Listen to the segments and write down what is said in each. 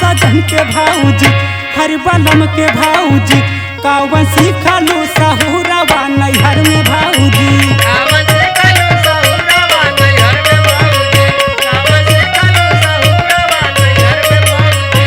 सजन के भाऊजी, हर बलम के भाऊजी, कावन सीखलू सहुरवा नैहर में भाऊजी। कावन से कालू सहुरवा नैहर में भौजी, कावन से कालू सहुरवा नैहर में भौजी।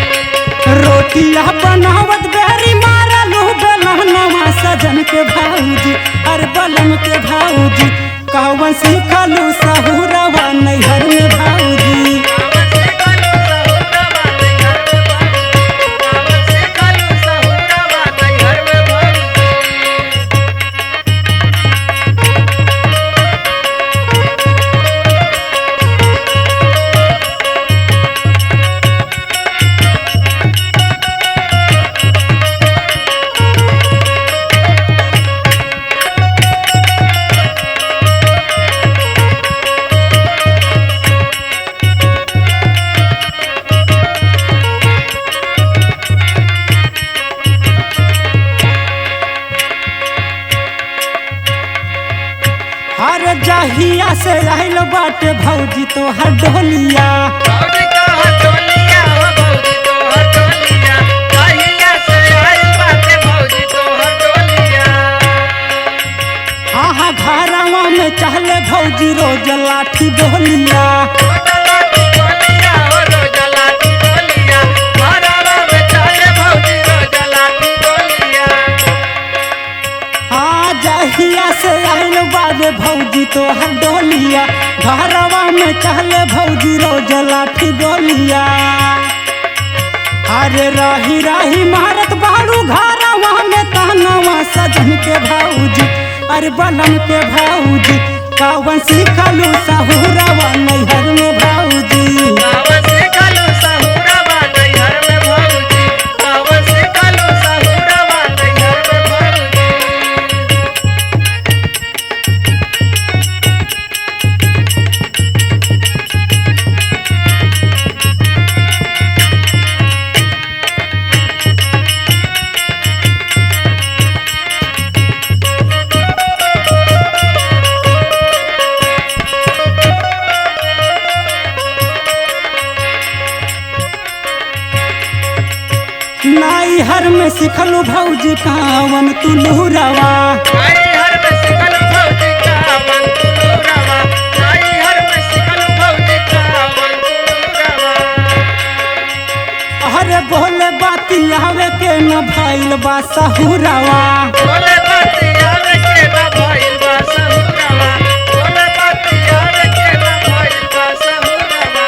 रोटिया बनावत बेरी मारलू बेलनवा सजन के भाऊजी, हर बलम के भाऊजी, कावन सीखलू सहुरवा नैहर में भाऊजी। कावन से कालू सहुरवा नैहर में भौजी, कावन से कालू सहुरवा नैहर में भौजी। हर जहिया से आइल बाटे भौजी तो हर डोलिया। भौजी तोहर डोलिया हो भौजी तोहर डोलिया, कहिया से आइल बाटे भौजी तोहर डोलिया। हाँ हाँ घरवा में चहले भौजी रोज लाठी डोलिया। रोज लाठी डोलिया हो रोज लाठी डोलिया, घरवा में चले भौजी रोज लाठी डोलिया। हाँ जहिया से आइल बाटे भौजी तो हर डोलिया, घरवा में चहले भौजी रोज लाठी डोलिया। अरे राही राही मारत बाड़ू घरवा में तहनवा सजन के भाऊजी, अरे बलम के भाऊजी, कावन सीखलू सहुरवा नैहर में भाऊजी। कावन से कालू सहुरवा नैहर में भौजी, कावन से कालू सहुरवा नैहर में भौजी। नैहर में सिखलू भौजी कावन तुलूरवा। नैहर में सिखलू भौजी कावन तुलूरवा, नैहर में सिखलू भौजी कावन तुलूरवा। अरे बोले बाती आवे के न भइल बा सहुरवा। बोले बाती आवे के बा भइल बा सहुरवा, बोले बाती आवे के बा भइल बा सहुरवा।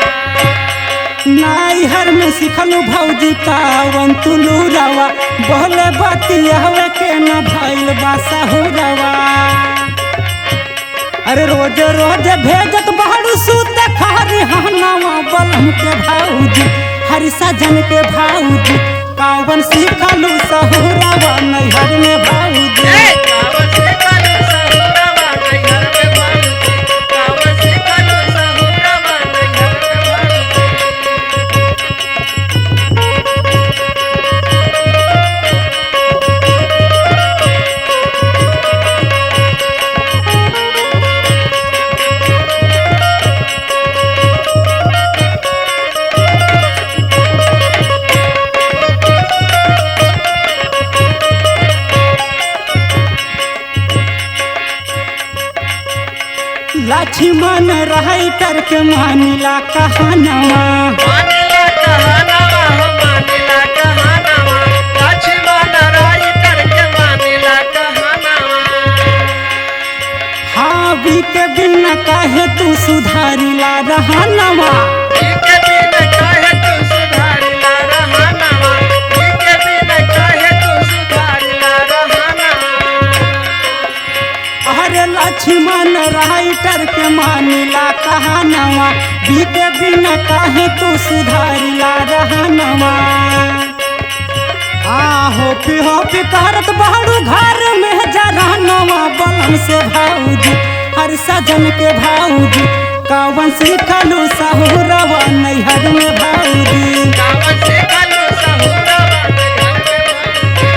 नैहर में सिखलू भौजी कावन तुलूरवा, बोले बाती आवे के न भइल बा सहुरवा। अरे रोज रोज भेजत बहरू सूत खारी हनवा बलम के भाऊजी, हरि सजन के भाऊजी, कावन सिखलू सहुरवा नैहर में भाऊजी। ए कावन से कालू सहुरवा नैहर में भौजी, कावन से कालू सहुरवा नैहर में भौजी। लक्ष्मण राइटर के मानिला कहानवा। मानिला कहानवा हो मानिला कहानवा, लक्ष्मण राइटर के मानिला कहानवा। हावी के बिना काहे तू सुधारिला रहनवा। के बिना काहे तू सुधारिला रहनवा, के बिना काहे तू सुधारिला रहनवा। अरे लक्ष्मण राइटर के मानिला कहानवा, बी के बिना काहे तू सुधारिला रहनवा। आ होपी होपी करत बहरू घर में जरनवा बलम से भाऊजी, हर सजन के भाऊजी, कावन सिखलू सहुरवा नैहर में भाऊजी। कावन से कालू सहुरवा नैहर में भौजी।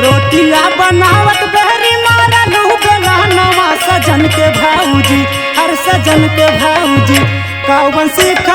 रोटिया बनावत बहरी मारलू बेलनवा सजन के भाऊजी, हर सजन के भाऊजी, कावन सीखलू।